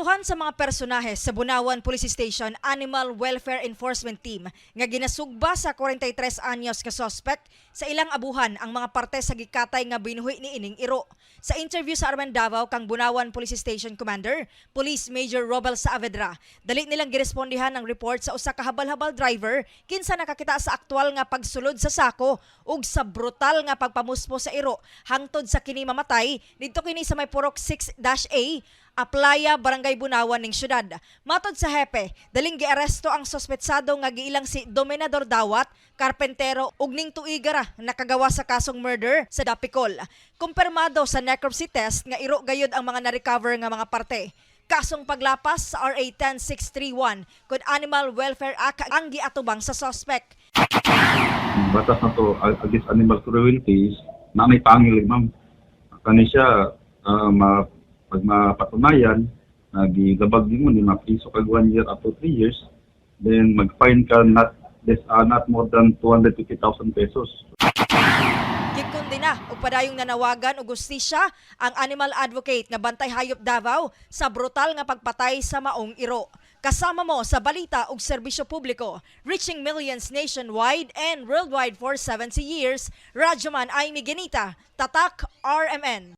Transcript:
Gikontaktuhan sa mga personahe sa Bunawan Police Station Animal Welfare Enforcement Team nga ginasugba sa 43 anyos ka suspect sa ilang abuhan ang mga parte sa gikatay nga binuhi ni ining iro. Sa interview sa RMN Davao kang Bunawan Police Station Commander, Police Major Robel Saavedra, dali nilang girespondihan ang report sa usa ka habal-habal driver kinsa nakakita sa aktual nga pagsulod sa sako ug sa brutal nga pagpamuspo sa iro hangtod sa kini mamatay didto kini sa may Purok 6-A, Aplaya, Barangay Bunawan ning syudad. Matod sa hepe, daling giaresto ang sospetsado nga giilang si Dominador Dawat, karpentero ug ning tuigara nakagawa sa kasong murder sa Dapicol. Kumpirmado sa necropsy test nga iro gayud ang mga na-recover nga mga parte. Kasong paglapas sa RA 10631 kung Animal Welfare Act ang giatubang sa suspect. Batas na to against animal cruelty is na may pangil, ma'am. Kani siya pag mapatunayan na gilabag nimo ni, mapriso kag 1 year up to 3 years, then mag-fine ka not less, not more than 250,000 pesos. Gikondena og padayong nanawagan og hustisya ang animal advocate nga Bantay Hayop Davao sa brutal nga pagpatay sa maong iro. Kasama mo sa balita ug serbisyo publiko, reaching millions nationwide and worldwide for 70 years, Radyoman Amy Genita, Tatak RMN.